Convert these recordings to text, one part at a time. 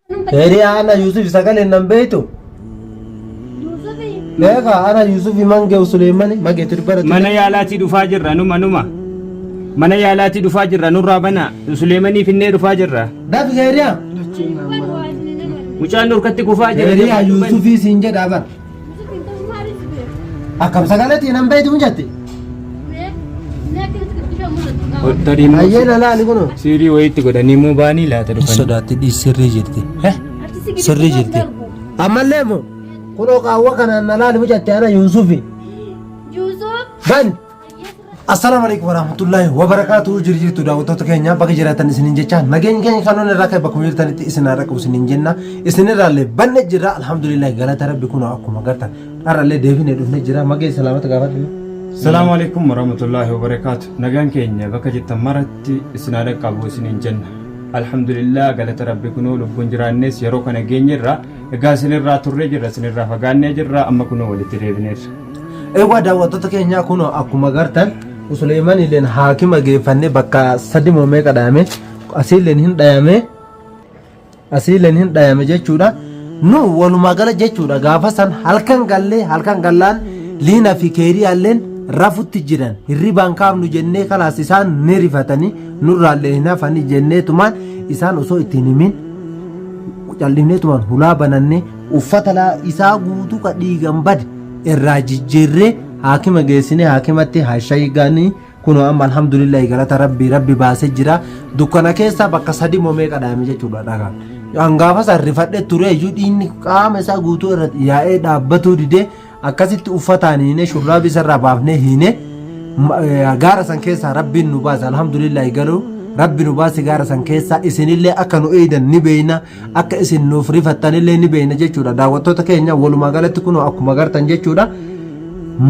Heriyaa ana Yusuf sagaleen nan beektu. Beeka ana Yusuf mangee Suleemani magee turbara. Mana yaalaatii dhufaa jirra numa numa. Mana yaalaatii dhufaa jirra nurraa bana. Suleemanii finnee dhufaa jirra. Dafi heriyaa. Mucaan nurkatti kufaa jira. Heriyaa Yusufii siin jedhaa bara. Akkam sagaleetii nan beektu hin jette. Tarii immoo Ayyee na laali kunoo. siirii wayiitti godhanii immoo baanii laata dhufanii. Sodaatti dhiis sirrii jirti. Sirrii jirti. Ammallee moo kunoo qaawwa kanaan na laali mucatte ana Yuusufi. Ban. Assalaamu alaikum warahmatullahi wabarakaatuhu jiru jirtu daawwattoota keenya bakka jiraatan isiniin jecha nageenya keenya kanuun irraa ka'e bakkuma jirtanitti isin haa dhaqqabu isiniin jenna isinirraallee banne jirra alhamdulillah galata rabbi kunoo akkuma gartan har'allee deebinee dhufne jira magee salaamata gaafadhu. Salaamu alaikum warahmatullahi wabarakaatu. Nagaan keenya bakka jirtan maratti isin haa dhaqqabu isiniin jenna. Alhamdulillah galata rabbi kunoo lubbuun jiraannes yeroo kana geenyerra. Egaa isinirraa turree jirra isinirraa fagaannee jirra amma kunoo walitti deebineerra. Egaa daawwattoota keenyaa kunoo akkuma gartan Suleeman illeen haakima geeffannee bakka sadi moo meeqa dhayame asiilleen hin dhayame asiilleen hin dhayame jechuudha. Nu walumaa gala jechuudha gaafa san halkan gallee halkan gallaan liina fi keeriyaalleen rafutti jiran hirribaan kaafnu jennee kalaas isaan ni rifatanii nurraallee hin hafanii jenneetumaan isaan osoo ittiin himin callisneetumaan hulaa banannee uffata isaa guutuu ka dhiigan bade irraa jijjiirree haakima geessinee haakimatti hashayiganii kunoo amma alhamdulillahi galata rabbi rabbi baasee jira dukkana keessa bakka sadi moo meeqa dhaame jechuudha dhagaan. Hangaafa san rifadhe ture iyyuu dhiigni qaama isaa guutuu irra yaa'ee dhaabbatuu didee akkasitti uffataan hiinee shurraabii isarraa baafnee hiinee gaara san keessaa rabbiin nu baase alhamdulillahi garuu rabbi nu baase gaara san keessaa isinillee akka nu eeydan ni beeyna akka isin nuuf rifattanillee ni beeyna jechuudha daawwattoota keenya walumaa galatti kunoo akkuma gartan jechuudha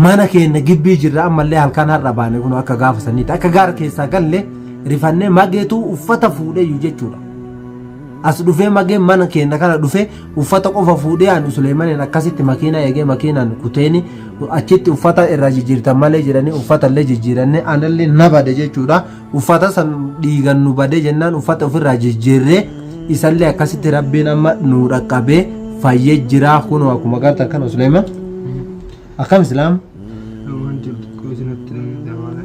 mana keenya gibbii jirra ammallee halkan har'a baane kunoo akka gaafa saniiti akka gaara keessaa galle rifannee mageetu uffata fuudheeyyu jechuudha. As dhufee mageen mana keenya kana dhufee uffata qofa fuudhee ani Suleemaniin akkasitti makiinaa eegee makiinaan kuteeni achitti uffata irraa jijjiirtan malee jedhanii uffata illee jijjiiranne anallee na bade jechuudha. Uffata san dhiigan nu bade jennaan uffata ofirraa jijjiirree isallee akkasitti rabbiin amma nu dhaqqabee fayyee jira kunoo akkuma gartan kana Suleeman. Akkam islaam? Wanti xiqqoo isinatti dabaala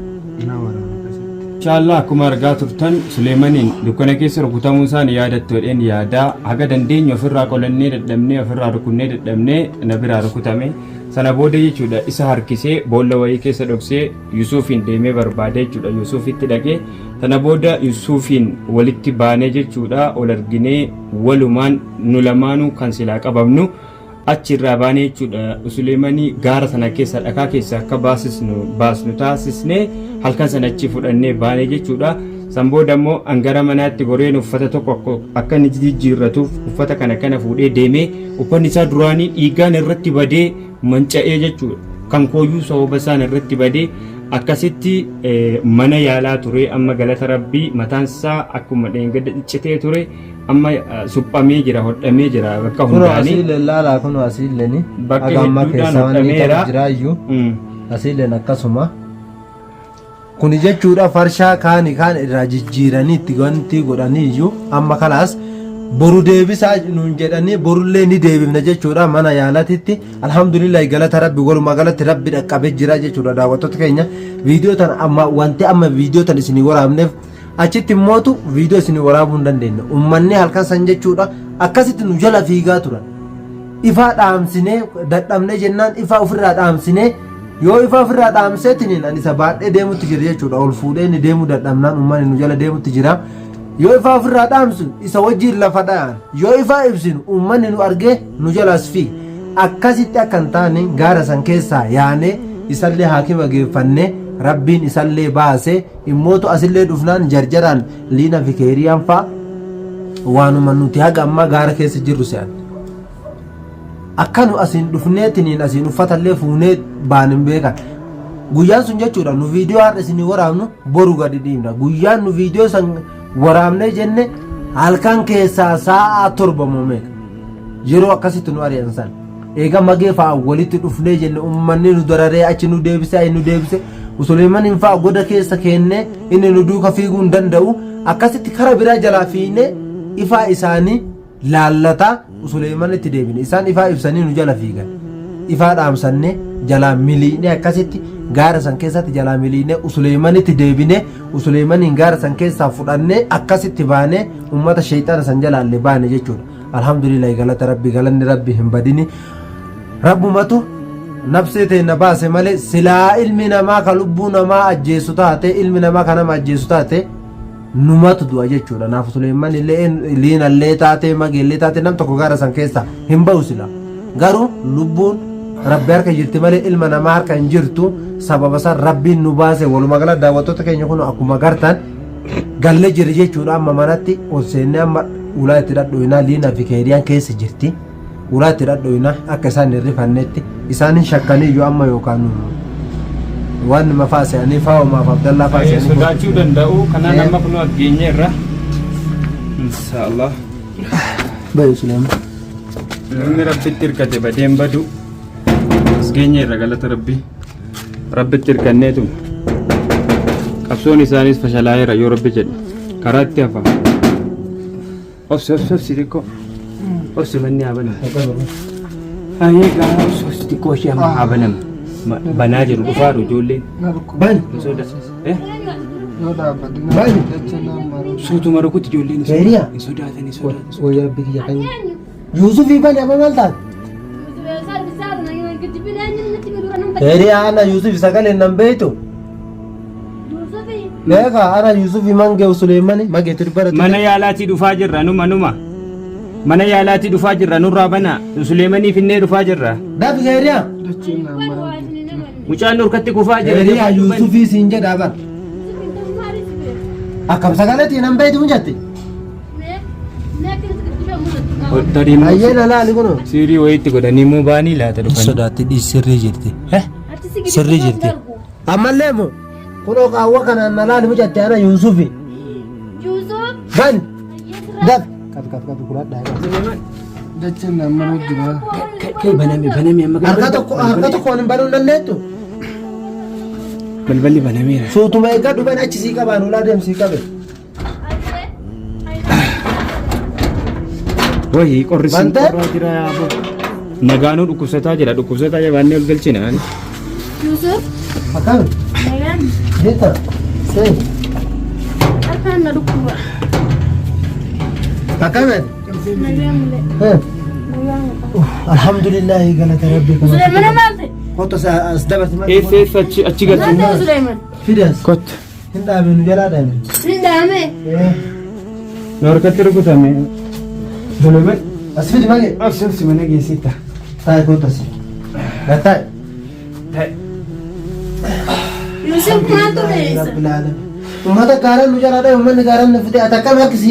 na waraana akkasitti. Inshaallah akkuma argaa turtan Suleemaniin dukkana keessa rukutamuu isaa ni yaadattu jedheen yaadaa haga dandeenyu ofirraa qolannee dadhabnee ofirraa rukunnee dadhabnee na biraa rukutame sana booda jechuudha isa harkisee boolla wayii keessa dhoksee Yusuufiin deemee barbaade jechuudha Yusuufitti dhaqee sana booda Yusuufiin walitti baanee jechuudha ol arginee walumaan nu lamaanuu kan silaa qabamnu achi irraa baanee jechuudha Suleemanii gaara sana keessa dhakaa keessa akka baasisnu baasnu taasisne halkan sana achi fudhannee baanee jechuudha. San booda immoo an gara manaatti goreen uffata tokko akka inni jijjiirratuuf uffata kana kana fuudhee deemee uffanni isaa duraanii dhiigaan irratti badee manca'ee jechuudha. Kan kooyyuu sababa isaan irratti badee akkasitti mana yaalaa ture amma galata rabbii mataan isaa akkuma dheengadda ciccitee ture amma suphamee jira hodhamee jira bakka Kunoo hundaanii. asiillee laalaa kunoo asiillee ni Bakka haga ammaa hedduudhaan keessa waan inni hodhameera. ta'u jira iyyuu Mm. asiilleen akkasuma. Kuni jechuudha farshaa kaani kaan irraa jijjiiranii itti wanti godhanii iyyuu amma kalaas boru deebisaa nuun jedhanii borullee ni deebifna jechuudha mana yaalatitti alhamdulillah galata rabbi walumaa galatti rabbi dhaqqabee jira jechuudha daawwattoota keenya viidiyoo tan amma wanti amma viidiyoo tan isinii waraabneef Achitti immootu viidiyoo isin waraabuu hin dandeenye. Uummanni halkan san jechuudha akkasitti nu jala fiigaa turan. Ifaa dhaamsinee dadhabnee jennaan ifaa ofirraa dhaamsinee yoo ifaa ofirraa dhaamseetiniin ani isa baadhee deemutti jira jechuudha. Ol fuudhee inni deemuu dadhabnaan uummanni nu jala deemutti jira. Yoo ifaa ofirraa dhaamsu isa wajjin lafa dha'an yoo ifaa ibsinu uummanni nu argee nu jalaas fiiga. Akkasitti akka hin taane gaara san keessaa yaanee isallee haakima geeffannee rabbiin isallee baasee Immootu asillee dhufnaan jarjaraan Liina fi Keeriyaan faa waanuma nuti haga ammaa gaara keessa jirru se'an. Akka nu asiin dhufneetiniin asiin uffatallee fuunee baan hin beekan. Guyyaan sun jechuudha nu viidiyoo har'a isinii waraabnu boru gadi dhiibna. Guyyaan nu viidiyoo san waraabnee jenne halkan keessaa sa'a 7 moo meeqa. Yeroo akkasitti nu ari'an san. Eega magee fa'a walitti dhufnee jenne ummanni nu dararee achi nu deebise achi nu deebise Suleemaniin fa'a goda keessa keennee inni nu duuka fiiguu hin danda'u akkasitti kara biraa jalaa fiignee ifaa isaanii laallataa Suleeymanitti deebine. Isaan ifaa ibsanii nu jala fiigan. Ifaa dhaamsanne jalaa miliinee akkasitti gaara san keessatti jalaa miliinee Suleeymanitti deebine. Suleeymaniin gaara san keessaa fudhannee akkasitti baanee ummata sheeyxaana san jalaallee baane jechuudha. Alhamdulillah, galata Rabbi, galanni Rabbi hin badini. Rabbumatu nafsee teenna baase malee silaa ilmi namaa ka lubbuu namaa ajjeesu taate, ilmi namaa ka nama ajjeesu taate, numatu du'a jechuudha. Naaf Suleeman illee, Liinallee taate, Mageellee taate, nam tokko gaara san keessa hin bahu sila. Garuu lubbuun Rabbi harka jirti malee ilma namaa harka hin jirtu. Sababa san Rabbiin nu baase. Walumaa gala daawwattoota keenya, kun akkuma gartan gallee jirri jechuudha. Amma manatti ol seennee amma ulaa itti dhadhooyinaa. Liinaa fi Keeriyaan keessa jirti. Ulaa itti dhadhooyinaa akka isaan hin rifannetti. Isaan hin shakkaniyyuu amma yookaan waan nama faa se'anii faa homaaf Abdallaa faa se'anii sodaachuu danda'u. Kanaan amma kun as geenyeerra. Inshaallah. Bayu Suleeman. Namni Rabbitti hirkate badeen badu. As geenyeerra, galata Rabbi. Rabbitti hirkanneetu. Qabsoon isaanis fashalaa'eera yoo Rabbi jedhe. Karaatti hafa. Obsi, obsi, obsi xiqqoo. Obsi, manni haa banamu. Ayyee gaa, obsi, obsi xiqqoo, ishee amma haa banamu. Banaa jiru, dhufaaru ijoolleen. Na dhukkuba. Bani. Hin soda. Eh? Yoo dhaabbadhe na Bani. jecha na maru. Suutuma rukuti, ijoolleen hin Keeriyaa. sodaatan. Hin sodaatan, hin sodaatan. Wayyaa Rabbi kiyya kan. Yuusufii bani, amma maal taate? Keeriyaa, ana Yuusuf sagalee nan beektu. Beeka, ana Yuusufi mangee Suleemani magee turbara. Mana yaalaatii dhufaa jirra, numa numa. Mana yaalaatii dhufaa jirra, nurraa banaa. Suleemanii finnee dhufaa jirra. Dafi Keeriyaa. Dacheen na maru jirti. Mucaan nurkatti kufaa jira. Keeriyaa, Yuusufii siin jedhaa bar. Akkam sagaleetii nan beektu jette. Tarii immoo Ayyee na laali kunoo. Siirii wayiitti godhanii immoo baanii laata dhufanii. Sodaatti sirrii jirti. Sirrii jirti. Ammallee moo kunoo qaawwa kanaan na laali mucatte, ana Yuusufi. Ban daf qabi qabi qabi kuladhaa. Dacheen na maru jira. Kee, baname, baname amma. Harka tokkoon hin banuu dandeettu. Balballi banameera. Suutuma eeggadhu, ban, achi sii qabaan ulaa deemsii qabe. Wayii, qorri siin Bantee? qorraa jira yaaboo. Nagaanuu dhukkubsataa jira, dhukkubsataa jabaannee ol galchina. Yusuf, Akkami? nagaan. Jirta? Seen. Harkaan na dhukkuba. Akkami? Nagaan malee. Nagaan. Alhamdulillahi, galata Rabbi. Suleeman, maal ta'e? Kottu as dabarsi. Eessa, eessa, achi achi Maal galchina. ta'e, Suleeman? Fidas. Kottu. Hin dhaabinu, jalaa dhaabinu. Hin dhaame. Nu harkatti rukutame. Suleeman. As fidi malee. Obsi, obsi, mana geessitta. Taa'e, kottu as. Gattaa'e. Yusuf, maaltu ta'e? Rabbil aalamiin. Uummata gaaraan nu jalaa dhabe, uummanni gaaraan nu fide, ati akkam harki si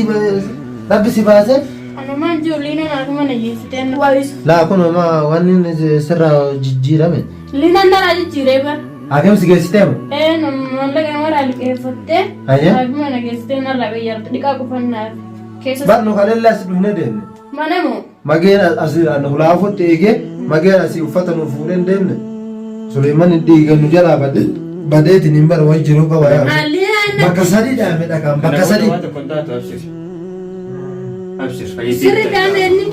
Rabbi si baase. Ana maal jiru, Liinaan haadhuma na geessitee na waa Yusuf. Laa, kun homaa wanni inni sirraa jijjiirame. Liinaan narraa jijjiiree bara. Hakim si geessitee moo? Ee, maallaqa namarraa liqeeffattee Ayyee. haadhuma na geessitee narraa qayyarte, dhiqaa qufannaa keessa. Bar nu kanallee as dhufnee deemne. Mana moo? Mageen as hulaafutti eegee mageen asii uffata nu fuudhee hin deemne. Suleeman dhiiga nu jalaa bade badeetiin hin bara wayi jiruu qaba yaa. Liinaan Bakka sadi dhaame dhagaan, bakka sadi. Waan tokko hin taatu, abshir. Abshir, fayyadee. Sirri dhaame inni.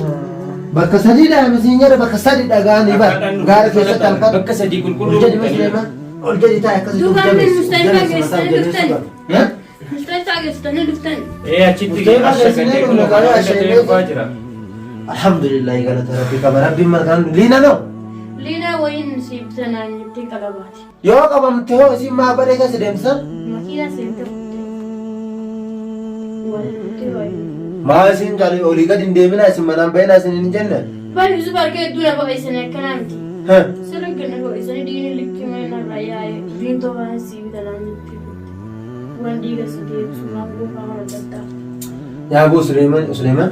Bakka sadi dhaame siin jedha, bakka sadi dhagaanii bar gaara keessatti halkan. Bakka sadii qulqulluu Ol jedhi Suleeman, ol jedhi, taa'e akkasitti. Duuba ol jabeessi, Mustalifa ol jabeessi, geessitanii mataa ol jabeessuu dhuftan. qaba. Eh? Mustalifaa geessitanii dhuftan. Ee, achitti Mustalifa ashagatee geessinee kun dhufne, karaa ashagatee dhufaa jira. Alhamdulillah, galata Rabbi qaba. Rabbiin markaan liina noo. Liinaa wayiin siif bitanaan jettee qalabaati. Yoo qabamte hoo, isin maa badee keessa deemsan? Makiinaa seentee kuttee. Wal kuttee wayi. Maa isin cali olii gadi hin deemina, isin manaan bahina isin hin jenne. Bari Yusuf harka hedduu na boqeessanii, akkanaa miti. Heh. Sirri gadi boqeessanii, dhiigni likkii malee narraa yaa'ee, diintoo kana siif bitanaan jettee kutte. Waan dhiiga si deebisu maal goofaa waan adda addaa. Yaa boo Suleeman, Suleeman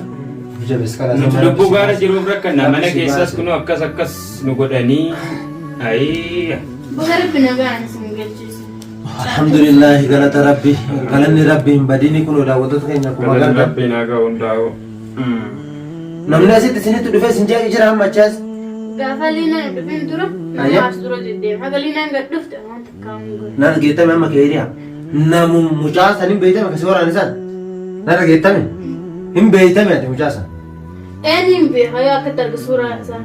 jabees karaa. Nuti lubbuu gaara jiruuf rakkanna, mana keessas kunoo akkas akkas nu godhanii. Ayii. Baga Rabbi nagaan isin galcheesse. Alhamdulillah, galata Rabbi, galanni Rabbi hin badini. Kun daawwattoota keenya akkuma Galanni agartan. Rabbiin haa ga'u hundaa'u. Namni asitti isinitti dhufee isin jeeqe jira hamma achaas? Gaafa Liinaan hin dhufin dura Ayya. nama as dura deddeema. Haga Liinaan gad dhufte waan takkaa hin godhu. Na dhageettame amma keeriyaa. Namu mucaa san hin beeytame kasi waraane san. Na dhageettame. Hin beeytame ati mucaa san. Eenyuun beeka yoo akkatti arge suuraa isaa.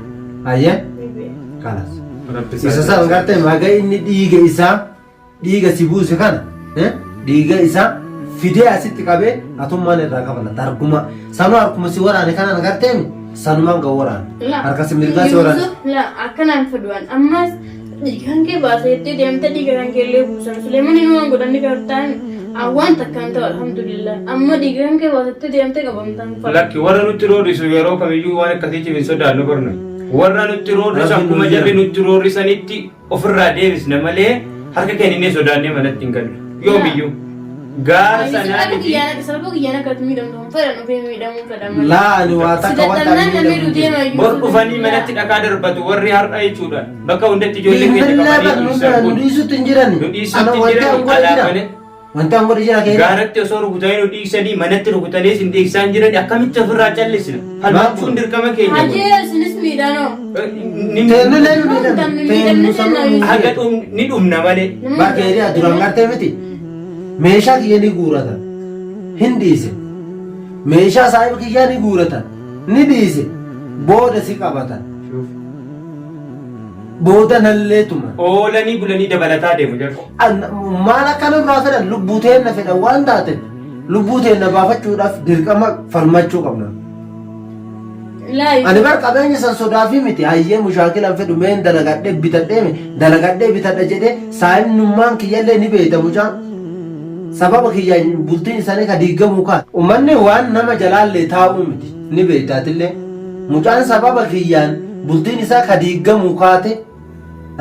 Hayyee Ni beeka. kalas. Rabbi Isa san gartee maga inni dhiiga isaa dhiiga si buuse kana dhiiga isaa fidee asitti qabee atummaan irraa kafalata harkuma sanuu harkuma si waraane kanaan garteemi sanumaan kan waraane harka si mirgaa si waraane. La akkanaan fiduwan ammas dhiigaan kee baasee itti deemte dhiiga kan kee illee buusan Suleeman inni waan godhan ni gartaan waan takkaan ta'u alhamdulillah amma dhiiga kan kee baasetti deemte qabamtaan fadha. Lakki warra nutti roorrisu yeroo kamiyyuu waan akkasiitiif hin sodaannu barnu. Warra nutti roorrisu Rabbiin akkuma nu jarri jira. nutti roorrisanitti ofirraa deebisna malee harka kenninee sodaannee manatti hin gallu. Yoomiyyuu. Gaara sanaa miti. Sababa kiyyaan akkatti miidhamtu hin fedhan ofii miidhamuu fedhan malee. Laa ani waa takka wanta Sidatamnaan namni duutee mayyuu. Bor dhufanii manatti dhakaa darbatu warri har'a jechuudha. Bakka hundatti ijoollee keenya Bilbilaa qabanii nu ibsan kun. dhiisutti hin jiran. Nu dhiisutti Ana hin wanti jirani, an godhe jira. alaa malee. Wanti an godhe jira keessa. Gaaratti osoo rukutanii nu dhiigsanii manatti rukutanii isin dhiigsaa hin jiran akkamitti ofirraa callisna? Falmachuun dirqama keenya kun. Hajee isinis miidhanoo. Teennulee nu miidhan. Teennu sanuu nu Haga miidhan. ni dhumna malee. Bakka hiriyaa duraan gartee miti. Meeshaa kiyya ni guuratan. Hin dhiise. Meeshaa saahiba kiyyaa ni guuratan. Ni dhiise. Booda si qabatan. Booda nallee tuman. Oolanii bulanii dabalataa deemu jarri. Maal akka nurraa fedhan lubbuu teenna fedhan waan taateef lubbuu teenna baafachuudhaaf dirqama falmachuu qabna. Ani bar qabeenya san sodaafii miti hayyee mushaakilan fedhu meen dalagadhee bitadhee dalagadhee bitadha jedhee saahibnummaan kiyyallee ni beeyta mucaan. Sababa kiyyaan bultiin isaanii ka diigamuu kaa. Ummanni waan nama jalaallee taa'uu miti ni beeyta atillee. Mucaan sababa kiyyaan bultiin isaa ka diigamuu kaate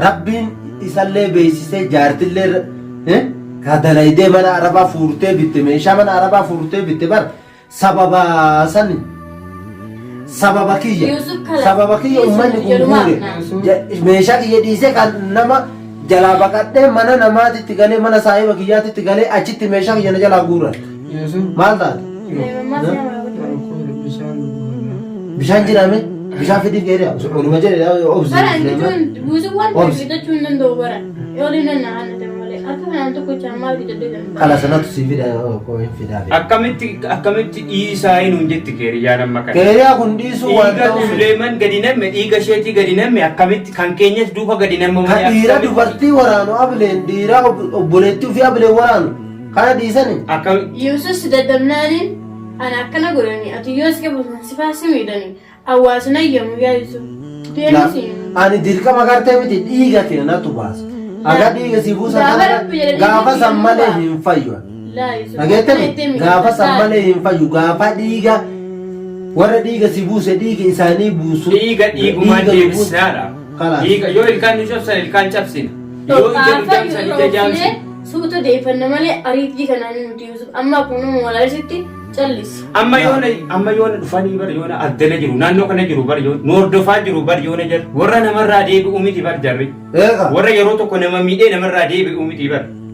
Rabbiin isallee beeksisee jaartillee ka dalaydee mana arabaa fuurtee bitte meeshaa mana arabaa fuurtee bitte bar sababa sani sababa kiyya Yusuf kala. sababa kiyya Yusuf ummanni kun jedhumaa. guure meeshaa kiyya dhiisee kan nama jalaa baqadhee mana namaatitti galee mana saahiba kiyyaatitti galee achitti meeshaa kiyya na jalaa guuran Yusuf. maal taate bishaan jiraame bishaan fidii keeriya oluma jedhe obsi Bara jechuun buusuun waan Obsi. bitachuu hin danda'u bara. Yoo inni na haala malee akka kanaan tokkochaan maal bitadhee danda'u. Kala sanatu si fida koo hin fidaa. Akkamitti akkamitti dhiisaa nuun jetti keeriyyaan amma kana. Keeriyaa kun dhiisuu waan Dhiiga ta'uuf Suleeman gadi namme dhiiga isheetii gadi namme akkamitti kan keenyas duuka gadi namme kan dhiira dubartii waraanu ableen dhiira obboleettii ofii ableen waraanu kana dhiisani. Akkamitti Yesuus si daddabnaaniin ana akkana godhani ati yoo si qabu si faasi miidhani hawaasni ayyamu yaa Yesuus. Deemsi. Ani dirqama gartee miti dhiiga kee natu baasa. Aga dhiiga si buusa Gaafa kana Rabbi jedhe gaafa dhiiga san kee malee nu hin fayyu. Laa Yesuus. Dhageettani gaafa san malee hin fayyu gaafa dhiiga warra dhiiga si buuse dhiiga isaanii buusu. dhiiga dhiigumaan Dhiiga nu buusu. deebisnaadha. Kalaas. Dhiiga yoo ilkaan nu cabsan ilkaan cabsina. Yoo ija nu jaamsan ija jaamsina. Suuta deeffanna malee ariitii kanaan nuti Yusuf amma akkuma nama walaalisitti callisi. Amma yoona amma yoona dhufanii bar yoona addana jiru naannoo kana jiru bar yoona nu hordofaa jiru bar yoona jarri warra namarraa deebi'u miti bar jarri Eega. warra yeroo tokko nama miidhee namarraa deebi'u miti bar.